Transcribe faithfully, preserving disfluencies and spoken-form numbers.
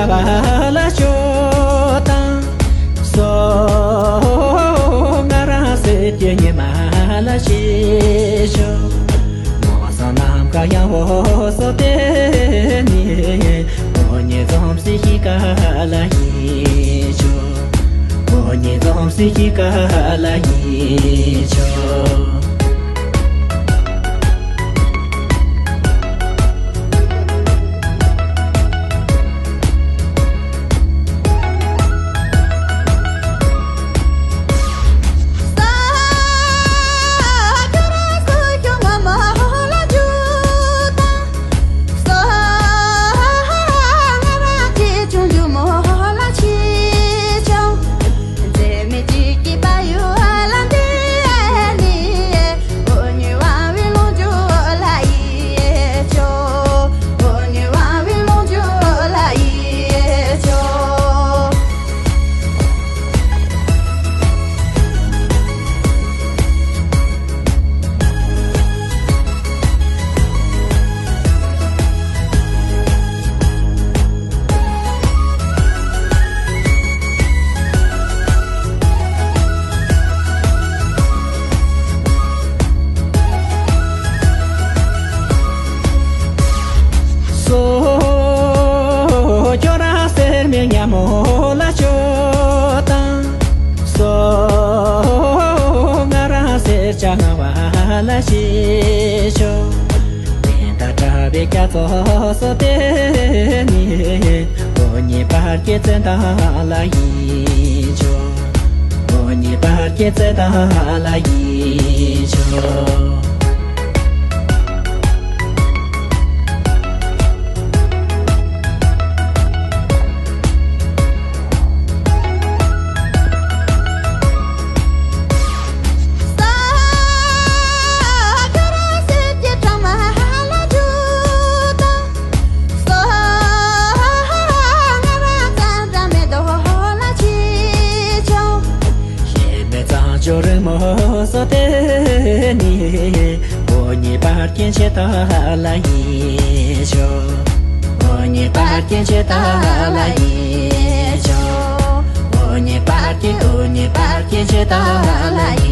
བ་ལ་ཤོག་དང་། སོ་ང་རང་སེམས་ཀྱི་ཉི་མ་ལ་ཤེས་ཤོག། མོ་སང་ནམ་མཁའ་ཡང་བོ་སོ་དེ་ནི། མོ་ཉེ་འཛོམས་སི་ཧི་ཀ་ལ་ཡིན་ཤོག། མོ་ཉེ་འཛོམས་སི་ཧི་ཀ་ལ་ཡིན་ཤོག། སོ། ཁྱོད་རང་སེར་མིག་ཉ་མོ་ལ་ཤོག་དང་། སོ། ང་རང་སེར་ཆ་ང་བ་ལ་ཤེས་ཤོག། དེ་ད་གྲྭ་བའི་སྐྱ་ཚོགས་སོ་དེ་ནི། འོ་ཉི་པར་སྐྱེ་ཚེ་ད་ལ་ཡིན་ཆོག། འོ་ཉི་པར་སྐྱེ་ཚེ་ད་ལ་ཡིན་ཆོག། ཞེས་མེད་ཙང་ཅོ་རི་མོ་སོ་དེ་ནི། འོ་ཉི་པར་སྐྱེ་ཚེ་ད་ལ་ཡིན་ཆོག། འོ་ཉི་པར་སྐྱེ་ཚེ་ད་ལ་ཡིན་ཆོག། འོ་ཉི་པར་སྐྱེ། འོ་ཉི་པར་སྐྱེ་ཚེ་ད་ལ་ཡིན།